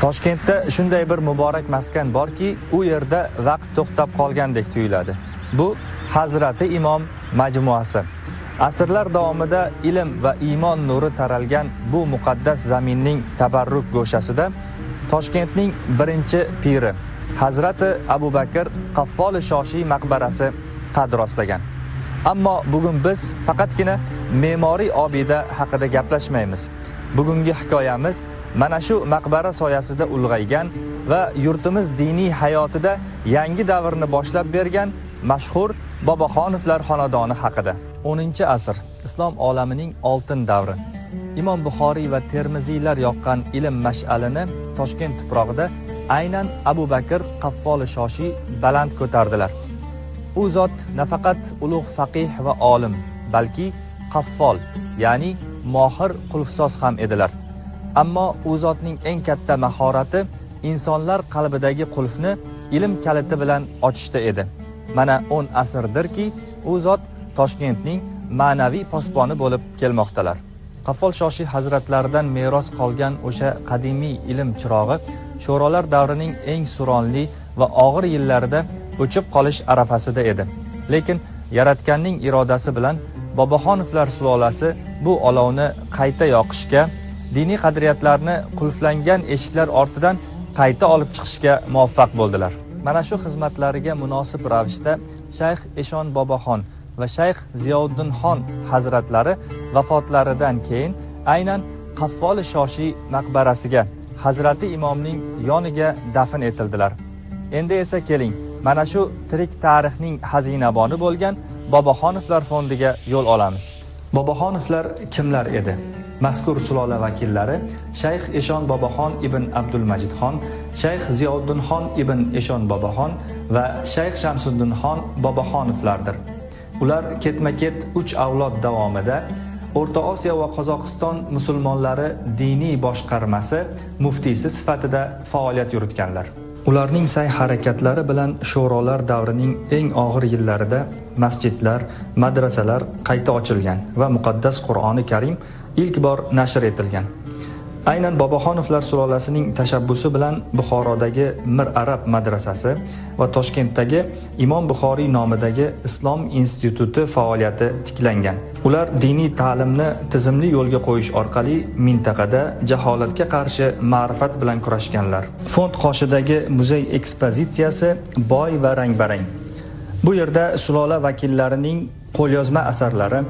Toshkentda shunday bir muborak maskan borki, u yerda vaqt to'xtab qolgandek tuyuladi. Bu Hazrati Imom majmuasi. Asrlar davomida ilm va iymon nuri taralgan bu muqaddas zaminning tabarruk go'shasida Toshkentning birinchi piri Hazrati Abu Bakr Qaffol Shoshiy maqbarasi qad rostlagan. Ammo bugun biz faqatgina me'moriy obida haqida gaplashmaymiz. Bugungi hikoyamiz mana shu maqbara soyasida ulg'aygan va yurtimiz diniy hayotida yangi davrni boshlab bergan mashhur Boboxonovlar xonadoni haqida. 10-asr islom olamining oltin davri. Imom Buxoriy va Termiziylar yoqqan ilm mash'alini Toshkent tuprog'ida aynan Abu Bakr Qaffol Shoshiy baland ko'tardilar. U zot nafaqat ulug' faqih va olim, balki qaffol, ya'ni mohir qulfsoz ham edilar. Ammo u zotning eng katta mahorati insonlar qalbidagi qulfni ilm kaliti bilan ochishda edi. Mana 10 asrdirki, u zot Toshkentning ma'naviy posboni bo'lib kelmoqdalar. Qaffol Shoshiy hazratlaridan meros qolgan o'sha qadimiy ilm chirog'i sho'rolar davrining eng suronli va og'ir yillarida o'chib qolish arafasida edi. Lekin Yaratganning irodasi bilan Boboxonovlar sulolasi bu olovni qayta yoqishga, diniy qadriyatlarni qulflangan eshiklar ortidan qayta olib chiqishga muvaffaq bo'ldilar. Mana shu xizmatlariga munosib ravishda Shayx Eshon Boboxon va Shayx Ziyoddinxon hazratlari vafotlaridan keyin aynan Qaffol Shoshiy maqbarasiga Hazrati Imomning yoniga dafn etildilar. Endi esa keling, mana shu tirik tarixning xazinaboni bo'lgan Boboxonovlar fondiga yo'l olamiz. Boboxonovlar kimlar edi? Mazkur sulola vakillari Shayx Eshon Boboxon ibn Abdulmajidxon, Shayx Ziyoddinxon ibn Eshon Boboxon va Shayx Shamsuddinxon Boboxonovlardir. Ular ketma-ket 3 avlod davomida O'rta Osiyo va Qozog'iston musulmonlari diniy boshqarmasi muftiysi sifatida faoliyat yuritganlar. Ularning sa'y-harakatlari bilan sho'rolar davrining eng og'ir yillarida masjidlar, madrasalar qayta ochilgan va muqaddas Qur'oni Karim ilk bor nashr etilgan. Aynan Boboxonovlar sulolasining tashabbusi bilan Buxorodagi Mir Arab madrasasi va Toshkentdagi Imom Buxoriy nomidagi Islom instituti faoliyati tiklangan. Ular diniy ta'limni tizimli yo'lga qo'yish orqali mintaqada jaholatga qarshi ma'rifat bilan kurashganlar. Fond qoshidagi muzey ekspozitsiyasi boy va rang-barang. Bu yerda sulola vakillarining qo'lyozma asarlari,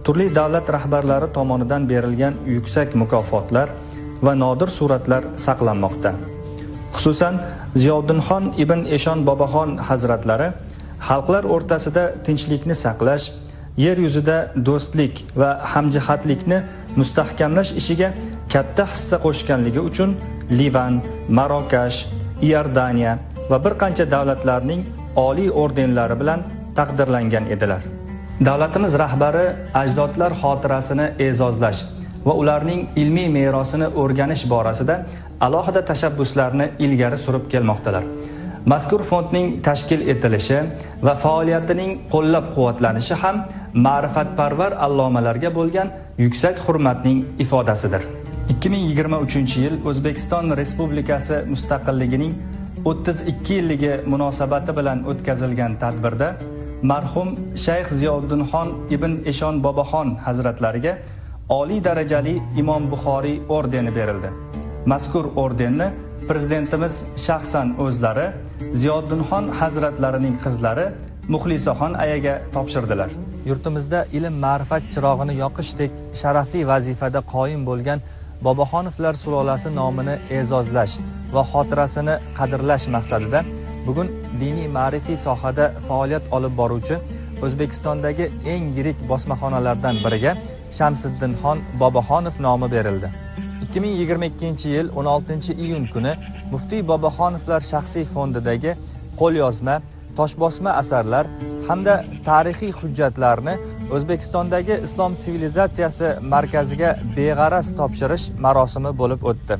turli davlat rahbarlari tomonidan berilgan yuksak mukofotlar va nodir suratlar saqlanmoqda. Xususan, Ziyoddinxon ibn Eshon Boboxon hazratlari xalqlar o'rtasida tinchlikni saqlash, yer yuzida do'stlik va hamjihatlikni mustahkamlash ishiga katta hissa qo'shganligi uchun Livan, Marokash, Iordaniya va bir qancha davlatlarning oliy ordenlari bilan taqdirlangan edilar. Davlatimiz rahbari ajdodlar xotirasini e'zozlash va ularning ilmiy merosini o'rganish borasida alohida tashabbuslarni ilgari surib kelmoqdalar. Mazkur fondning tashkil etilishi va faoliyatining qo'llab-quvvatlanishi ham ma'rifatparvar allomalarga bo'lgan yuksak hurmatning ifodasidir. 2023-yil O'zbekiston Respublikasi mustaqilligining 32 yilligi munosabati bilan o'tkazilgan tadbirda marhum Shayx Ziyoddinxon ibn Eshon Boboxon hazratlariga oliy darajali Imom Buxoriy ordeni berildi. Mazkur ordenni prezidentimiz shaxsan o'zlari Ziyoddinxon hazratlarining qizlari Muxlisaxon ayaga topshirdilar. Yurtimizda ilm ma'rifat chirog'ini yoqishdek sharafli vazifada qoyim bo'lgan Boboxonovlar sulolasi nomini e'zozlash va xotirasini qadrlash maqsadida bugun diniy ma'rifiy sohada faoliyat olib boruvchi O'zbekistondagi eng yirik bosmaxonalardan biriga Shamsiddinxon Boboxonov nomi berildi. 2022-yil 16-iyun kuni Muftiy Boboxonovlar shaxsiy fondidagi qo'lyozma, toshbosma asarlar hamda tarixiy hujjatlarni O'zbekistondagi Islom sivilizatsiyasi markaziga beg'araz topshirish marosimi bo'lib o'tdi.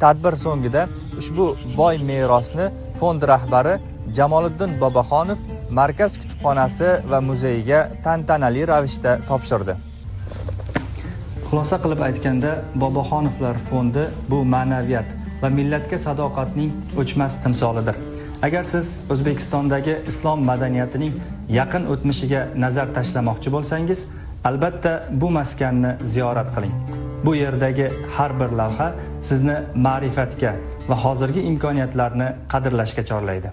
Tadbir so'ngida ushbu boy merosni fond rahbari Jamoliddin Boboxonov markaz kutubxonasi va muzeyiga tantanali ravishda topshirdi. Xulosa qilib aytganda, Boboxonovlar fondi bu ma'naviyat va millatga sadoqatning o'chmas timsolidir. Agar siz O'zbekistondagi islom madaniyatining yaqin o'tmishiga nazar tashlamoqchi bo'lsangiz, albatta bu maskanni ziyorat qiling. Bu yerdagi har bir lavha sizni ma'rifatga va hozirgi imkoniyatlarni qadrlashga chorlaydi.